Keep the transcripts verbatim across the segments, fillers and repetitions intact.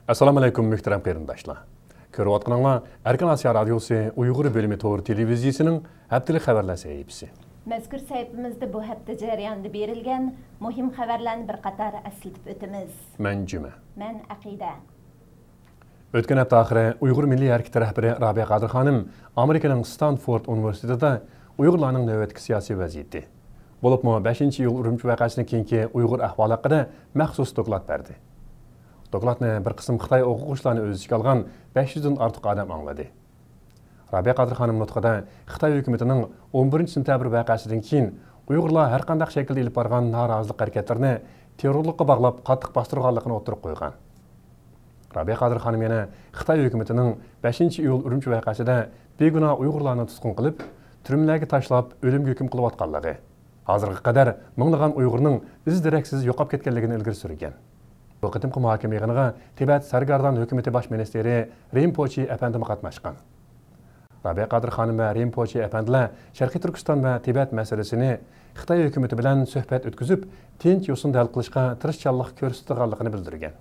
ئەسسالامۇئەلەيكۇم، مۆھتەرەم قېرىنداشلار. كۆرۈۋاتقىنىڭلار ئەركىن ئاسىيا رادىيوسى ئۇيغۇر بۆلۈمى تور تېلېۋىزىيىسىنىڭ ھەپتىلىك خەۋەرلەر سەھىپىسى. مەزكۇر سەھىپىمىزدە بۇ ھەپتە جەريانىدا بېرىلگەن مۇھىم خەۋەرلەرنى بىر قاتار ئەسلىتىپ ئۆتىمىز. مەن جۈمە. مەن ئەقىدە. ئۆتكەن ھەپتە ئاخىرى ئۇيغۇر مىللىي ھەرىكىتى رەھبىرى رابىيە قادىر خانىم ئامېرىكىنىڭ ستانفورد ئۇنىۋېرسىتېتىدا ئۇيغۇرلارنىڭ نۆۋەتتىكى سىياسىي ۋەزىيىتى، بولۇپمۇ بەشىنچى ئىيۇل ئۈرۈمچى ۋەقەسىدىن كېيىنكى ئۇيغۇر ئەھۋالى ھەققىدە مەخسۇس دوكلات بەردى. دوكلاتنى بىر قىسىم خىتاي ئوقۇغۇچىلارنى ئۆز ئىچىگە ئالغان بەش يۈزدىن ئارتۇق ئادەم ئاڭلىدى. رابىيە قادىر خانىم نۇتقىدا خىتاي ھۆكۈمىتىنىڭ ئون بىرىنچى سېنتەبىر ۋەقەسىدىن كېيىن ئۇيغۇرلار ھەرقانداق شەكىلدە ئېلىپ بارغان نارازىلىق ھەرىكەتلىرىنى تېررورلۇققا باغلاپ قاتتىق باستۇرغانلىقىنى ئوتتۇرىغا قويغان. رابىيە قادىر خانىم يەنە خىتاي ھۆكۈمىتىنىڭ بەشىنچى ئىيۇل ئۈرۈمچى ۋەقەسىدە بىگۇناھ ئۇيغۇرلارنى تۇتقۇن قىلىپ، تۈرمىلەرگە تاشلاپ، ئۆلۈمگە ھۆكۈم قىلىۋاتقانلىقى، ھازىرغا قەدەر مىڭلىغان ئۇيغۇرنىڭ ئىز-دېرەكسىز يوقاپ كەتكەنلىكىنى ئىلگىرى سۈرگەن. بۇ قېتىمقى مۇھاكىمە يىغىنىغا تىبەت سەرگەردان ھۆكۈمىتى باش مىنىستىرى رىنپوچى ئەپەندىمۇ قاتناشقان. رابىيە قادىر خانىم ۋە رىنپوچى ئەپەندىلەر شەرقىي تۈركىستان ۋە تىبەت مەسىلىسىنى خىتاي ھۆكۈمىتى بىلەن سۆھبەت ئۆتكۈزۈپ، تىنچ يوسۇندا ھەل قىلىشقا تىرىشچانلىق كۆرسىتىدىغانلىقىنى بىلدۈرگەن.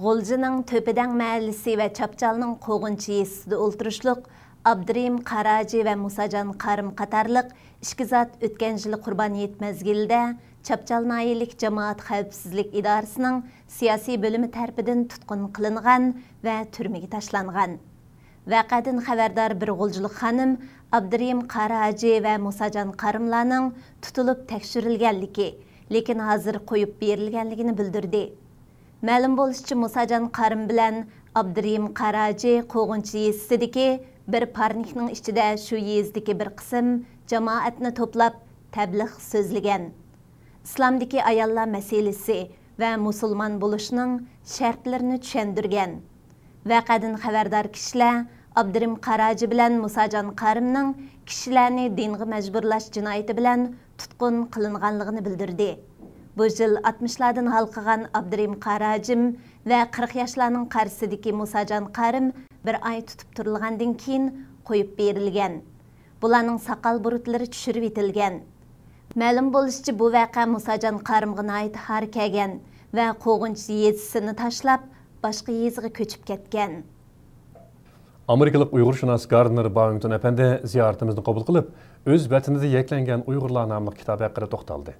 غۇلجىنىڭ تۆپىدەڭ مەھەللىسى ۋە چاپچالنىڭ قوغۇنچى يېزىسىدا ئولتۇرۇشلۇق ئابدۇرېھىم قاراھاجى ۋە مۇساجان قارىم قاتارلىق ئىككى زات ئۆتكەن يىلى قۇربان ھېيت مەزگىلىدە چاپچال ناھىيەلىك جامائەت خەۋپسىزلىك ئىدارىسىنىڭ سىياسىي بۆلۈمى تەرىپىدىن تۇتقۇن قىلىنغان ۋە تۈرمىگە تاشلانغان. ۋەقەدىن خەۋەردار بىر غۇلجىلىق خانىم ئابدۇرېھىم قاراھاجى ۋە مۇساجان قارىملارنىڭ تۇتۇلۇپ تەكشۈرۈلگەنلىكى، لېكىن ھازىر قويۇپ بېرىلگەنلىكىنى بىلدۈردى. مەلۇم بولۇشىچە، مۇساجان قارىم بىلەن ئابدۇرېھىم قاراھاجى قوغۇنچى يېزىسىدىكى بىر پارنىكنىڭ ئىچىدە شۇ يېزىدىكى بىر قىسىم جامائەتنى توپلاپ تەبلىغ سۆزلىگەن. ئىسلامدىكى ئاياللار مەسىلىسى ۋە مۇسۇلمان بولۇشنىڭ شەرتلىرىنى چۈشەندۈرگەن. ۋەقەدىن خەۋەردار كىشىلەر ئابدۇرېھىم قاراھاجى بىلەن مۇساجان قارىمنىڭ كىشىلەرنى دىنغا مەجبۇرلاش جىنايىتى بىلەن تۇتقۇن قىلىنغانلىقىنى بىلدۈردى. بۇ يىل ئاتمىشلاردىن ھالقىغان ئابدۇرېھىم قاراھاجىم ۋە قىرىق ياشلارنىڭ قارىسىدىكى مۇساجان قارىم بىر ئاي تۇتۇپ تۇرۇلغاندىن كېيىن قويۇپ بېرىلگەن. بۇلارنىڭ ساقال بۇرۇتلىرى چۈشۈرۈۋېتىلگەن. مەلۇم بولۇشىچە، بۇ ۋەقە مۇساجان قارىمغا ناھايىتى ھار كەلگەن ۋە قوغۇنچى يېزىسىنى تاشلاپ، باشقا يېزىغا كۆچۈپ كەتكەن. ئامېرىكىلىق ئۇيغۇرشۇناس گاردنېر باۋىنگتون ئەپەندى زىيارىتىمىزنى قوبۇل قىلىپ، ئۆز ۋەتىنىدە يەكلەنگەن ئۇيغۇرلار ناملىق كىتابى ھەققىدە توختالدى.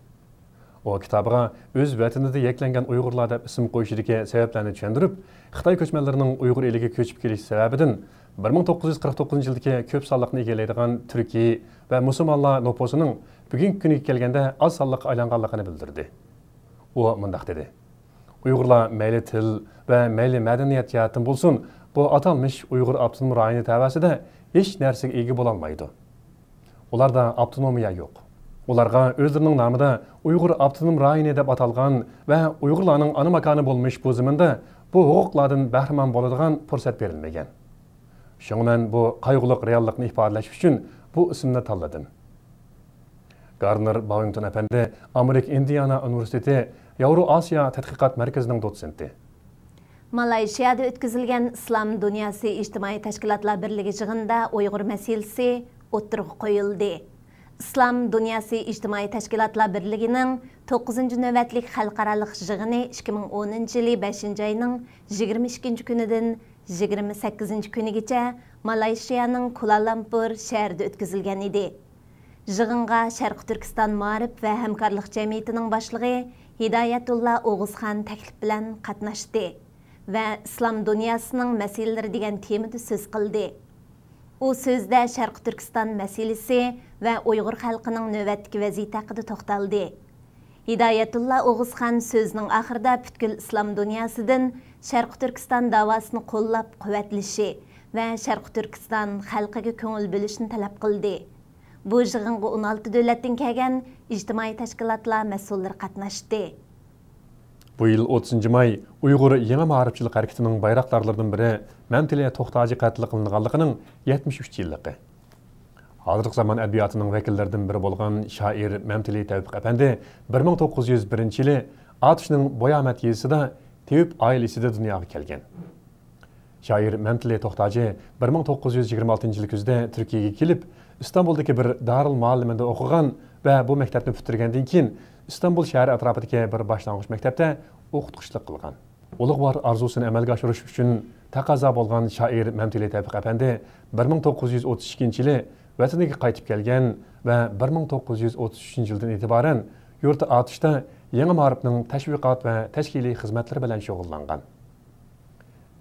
ئۇ كىتابىغا ئۆز ۋەتىنىدە يەكلەنگەن ئۇيغۇرلار دەپ ئىسىم قويۇشىدىكى سەۋەبلەرنى چۈشەندۈرۈپ، خىتاي كۆچمەنلىرىنىڭ ئۇيغۇر ئېلىگە كۆچۈپ كېلىش سەۋەبىدىن بىر مىڭ توققۇز يۈز قىرىق توققۇزىنچى يىلدىكى كۆپ سانلىقنى ئىگىلەيدىغان تۈركىي ۋە مۇسۇلمانلار نوپۇسىنىڭ بۈگۈنكى كۈنگە كەلگەندە ئاز سانلىققا ئايلانغانلىقىنى بىلدۈردى. ئۇ مۇنداق دېدى: ئۇيغۇرلار مەيلى تىل ۋە مەيلى مەدەنىيەت جەھەتتىن بولسۇن، بۇ ئاتالمىش ئۇيغۇر ئاپتونوم رايونى تەۋەسىدە ھېچ نەرسىگە ئىگە بولالمايدۇ. ئۇلاردا ئاپتونومىيە يوق. ئۇلارغا ئۆزلىرىنىڭ نامىدا ئۇيغۇر ئاپتونوم رايونى دەپ ئاتالغان ۋە ئۇيغۇرلارنىڭ ئانا ماكانى بولمىش بۇ زېمىندا بۇ ھوقۇقلاردىن بەھرىمەن بولىدىغان پۇرسەت بېرىلمىگەن. شۇڭا مەن بۇ قايغۇلۇق رېئاللىقنى ئىپادىلەش ئۈچۈن بۇ ئىسىمنى تاللىدىم. گاردنېر باۋىنگتون ئەپەندى ئامېرىكا ئىندىئانا ئۇنىۋېرسىتېتى ياۋرو ئاسىيا تەتقىقات مەركىزىنىڭ دوتسېنتى. مالايشىيادا ئۆتكۈزۈلگەن ئىسلام دۇنياسى ئىجتىمائىي تەشكىلاتلار بىرلىكى يىغىنىدا ئۇيغۇر مەسىلىسى ئوتتۇرىغا قويۇلدى. ئىسلام دۇنياسى ئىجتىمائىي تەشكىلاتلار بىرلىكىنىڭ توققۇزىنچى نۆۋەتلىك خەلقئارالىق يىغىنى ئىككى مىڭ ئونىنچى يىلى بەشىنچى ئاينىڭ يىگىرمە ئىككىنچى كۈنىدىن يىگىرمە سەككىزىنچى كۈنىگىچە مالايشىيانىڭ كۇلالامپۇر شەھىرىدە ئۆتكۈزۈلگەن ئىدى. يىغىنغا شەرقىي تۈركىستان مائارىپ ۋە ھەمكارلىق جەمئىيىتىنىڭ باشلىقى ھىدايەتۇللا ئوغۇزخان تەكلىپ بىلەن قاتناشتى ۋە ئىسلام دۇنياسىنىڭ مەسىلىلىرى دېگەن تېمىدا سۆز قىلدى. ئۇ سۆزىدە شەرقىي تۈركىستان مەسىلىسى ۋە ئۇيغۇر خەلقىنىڭ نۆۋەتتىكى ۋەزىيىتى ھەققىدە توختالدى. ھىدايەتۇللا ئوغۇزخان سۆزىنىڭ ئاخىرىدا پۈتكۈل ئىسلام دۇنياسىدىن شەرقىي تۈركىستان داۋاسىنى قوللاپ قۇۋۋەتلىشى ۋە شەرقىي تۈركىستان خەلقىگە كۆڭۈل بۆلۈشنى تەلەپ قىلدى. بۇ يىغىنغا ئون ئالتە دۆلەتتىن كەلگەن ئىجتىمائىي تەشكىلاتلار مەسئۇللىرى قاتناشتى. بۇ يىل ئوتتۇزىنچى ماي ئۇيغۇر يېڭى مائارىپچىلىق ھەرىكىتىنىڭ بايراقدارلىرىدىن بىرى مەمتىلى توختاجى قەتل قىلىنغانلىقىنىڭ يەتمىش ئۈچ يىللىقى. ھازىرقى زامان ئەدەبىياتىنىڭ ۋەكىللىرىدىن بىرى بولغان شائىر مەمتىلى تەۋپىق ئەپەندى بىر مىڭ توققۇز يۈز بىرىنچى يىلى ئاتۇشنىڭ بويامەت يېزىسىدا تېۋىپ ئائىلىسىدە دۇنياغا كەلگەن. شائىر مەمتىلى توختاجى بىر مىڭ توققۇز يۈز يىگىرمە ئالتىنچى يىلى كۈزدە تۈركىيەگە كېلىپ، ئىستانبۇلدىكى بىر دارىل مۇئەللىمىندە ئوقۇغان ۋە بۇ مەكتەپنى پۈتتۈرگەندىن كېيىن، ئىستانبۇل شەھىرى ئەتراپىدىكى بىر باشلانغۇچ مەكتەپتە ئوقۇتقۇچىلىق قىلغان. ئۇلۇغۋار ئارزۇسىنى ئەمەلگە ئاشۇرۇش ئۈچۈن تەقەززا بولغان شائىر مەمتىلى تەۋپىق ئەپەندى بىر مىڭ توققۇز يۈز ئوتتۇز ئىككىنچى يىلى ۋەتىنىگە قايتىپ كەلگەن ۋە بىر مىڭ توققۇز يۈز ئوتتۇز ئۈچىنچى يىلدىن ئېتىبارەن يۇرتى ئاتۇشتا يېڭى مائارىپنىڭ تەشۋىقات ۋە تەشكىلىي خىزمەتلىرى بىلەن شۇغۇللانغان.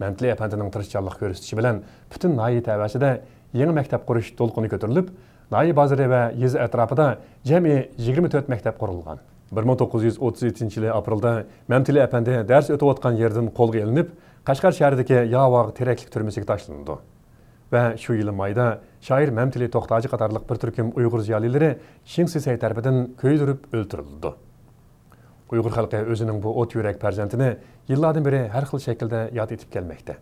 مەمتىلى ئەپەندىنىڭ تىرىشچانلىق كۆرسىتىشى بىلەن پۈتۈن ناھىيە تەۋەسىدە يېڭى مەكتەپ قۇرۇش دولقۇنى كۆتۈرۈلۈپ، ناھىيە بازىرى ۋە يېزا ئەتراپىدا جەمئىي يىگىرمە تۆت مەكتەپ قۇرۇلغان. بىر مىڭ توققۇز يۈز ئوتتۇز يەتتىنچى يىلى ئاپرېلدا مەمتىلى ئەپەندى دەرس ئۆتۈۋاتقان يېرىدىن قولغا ئېلىنىپ، قەشقەر شەھىرىدىكى ياۋاغ تېرەكلىك تۈرمىسىگە تاشلىنىدۇ. ۋە شۇ يىلى مايدا شائىر مەمتىلى توختاجى قاتارلىق بىر تۈركۈم ئۇيغۇر زىيالىيلىرى شېڭ سىسەي تەرىپىدىن كۆيدۈرۈپ ئۆلتۈرۈلىدۇ. ئۇيغۇر خەلقى ئۆزىنىڭ بۇ ئوت يۈرەك پەرزەنتىنى يىللاردىن بېرى ھەر خىل شەكىلدە ياد ئېتىپ كەلمەكتە.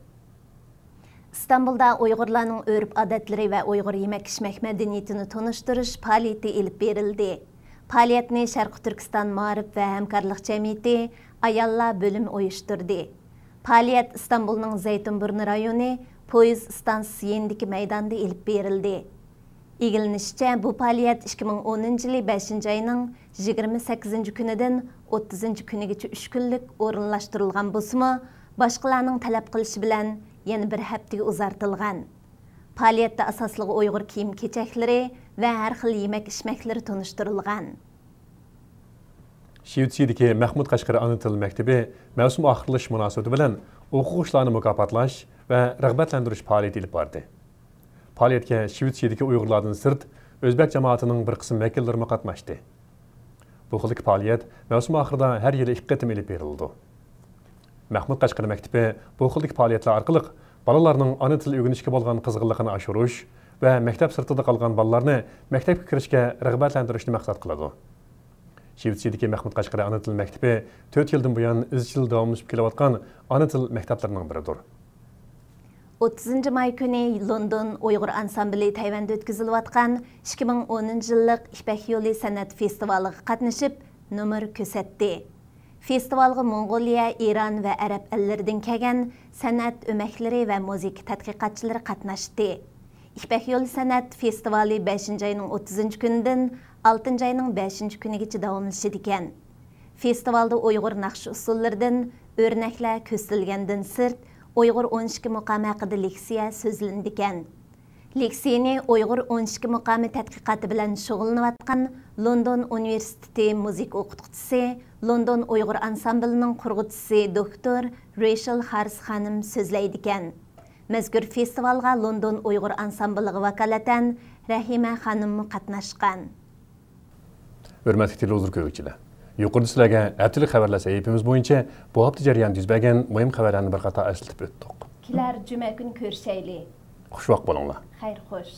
ئىستانبۇلدا ئۇيغۇرلارنىڭ ئۆرپ-ئادەتلىرى ۋە ئۇيغۇر يېمەك-ئىچمەك مەدەنىيىتىنى تونۇشتۇرۇش پائالىيىتى ئېلىپ بېرىلدى. پائالىيەتنى شەرقىي تۈركىستان مائارىپ ۋە ھەمكارلىق جەمئىيىتى ئاياللار بۆلۈمى ئۇيۇشتۇردى. پائالىيەت ئىستانبۇلنىڭ زەيتۇنبۇرنى رايونى پويىز ئىستانسىسى يېنىدىكى مەيداندا ئېلىپ بېرىلدى. ئىگىلىنىشىچە، بۇ پائالىيەت ئىككى مىڭ ئونىنچى يىلى بەشىنچى ئاينىڭ يىگىرمە سەككىزىنچى كۈنىدىن ئوتتۇزىنچى كۈنىگىچە ئۈچ كۈنلۈك ئورۇنلاشتۇرۇلغان بولسىمۇ، باشقىلارنىڭ تەلەپ قىلىشى بىلەن يەنە بىر ھەپتىگە ئۇزارتىلغان. پائالىيەتتە ئاساسلىقى ئۇيغۇر كىيىم-كېچەكلىرى ۋە ھەر خىل يېمەك-ئىچمەكلىرى تونۇشتۇرۇلغان. شىۋېتسىيەدىكى مەخمۇت قەشقىرى ئانا تىل مەكتىپى مەۋسۇم ئاخىرلىشىش مۇناسىۋىتى بىلەن ئوقۇغۇچىلارنى مۇكاپاتلاش ۋە رىغبەتلەندۈرۈش پائالىيىتى ئېلىپ باردى. پائالىيەتكە شىۋېتسىيەدىكى ئۇيغۇرلاردىن سىرت، ئۆزبەك جامائىتىنىڭ بىر قىسىم ۋەكىللىرىمۇ قاتناشتى. بۇ خىلدىكى پائالىيەت مەۋسۇم ئاخىرىدا ھەر يىلى ئىككى قېتىم ئېلىپ بېرىلىدۇ. مەخمۇت قەشقىرى مەكتىپى بۇ خىلدىكى پائالىيەتلەر ئارقىلىق بالىلارنىڭ ئانا تىل ئۆگىنىشكە بولغان قىزغىنلىقىنى ئاشۇرۇش ۋە مەكتەپ سىرتىدا قالغان بالىلارنى مەكتەپكە كىرىشكە رىغبەتلەندۈرۈشنى مەقسەت قىلىدۇ. شىۋېتسىيەدىكى مەخمۇت قەشقىرى ئانا تىل مەكتىپى تۆت يىلدىن بۇيان ئىزچىل داۋاملىشىپ كېلىۋاتقان ئانا تىل مەكتەپلىرىنىڭ بىرىدۇر. ئوتتۇزىنچى ماي كۈنى لوندون ئۇيغۇر ئانسامبىلى تەيۋەندە ئۆتكۈزۈلۈۋاتقان ئىككى مىڭ ئونىنچى يىللىق يىپەك يولى سەنئەت فېستىۋالىغا قاتنىشىپ، نومۇر كۆرسەتتى. فېستىۋالغا موڭغۇلىيە، ئىران ۋە ئەرەب ئەللىرىدىن كەلگەن سەنئەت ئۆمەكلىرى ۋە مۇزىكا تەتقىقاتچىلىرى قاتناشتى. يىپەك يولى سەنئەت فېستىۋالى بەشىنچى ئاينىڭ ئوتتۇزىنچى كۈنىدىن ئالتىنچى ئاينىڭ بەشىنچى كۈنىگىچە داۋاملىشىدىكەن. فېستىۋالدا ئۇيغۇر ناخشا ئۇسسۇللىرىدىن ئۆرنەكلەر كۆرسىتىلگەندىن سىرت، ئۇيغۇر ئون ئىككى مۇقامى ھەققىدە لېكسىيە سۆزلىنىدىكەن. لېكسىيىنى ئۇيغۇر ئون ئىككى مۇقامى تەتقىقاتى بىلەن شۇغۇللىنىۋاتقان لوندون ئۇنىۋېرسىتېتى مۇزىكا ئوقۇتقۇچىسى، لوندون ئۇيغۇر ئانسامبىلىنىڭ قۇرغۇچىسى دوكتور رېيشېل خاررىس خانىم سۆزلەيدىكەن. مەزكۇر فېستىۋالغا لوندون ئۇيغۇر ئانسامبىلىغا ۋاكالىتەن رەھىمە خانىممۇ قاتناشقان. ھۆرمەتلىك تېلېۋىزور كۆرگۈچىلەر، يۇقىرىدا سىلەرگە ھەپتىلىك خەۋەرلەر سەھىپىمىز بويىچە بۇ ھەپتە جەريانىدا يۈز بەرگەن مۇھىم خەۋەرلەرنى بىر قاتار ئەسلىتىپ ئۆتتۇق. كېلەر جۈمە كۈنى كۆرۈشەيلى. خۇشۋاق بولۇڭلار. خەير خوش.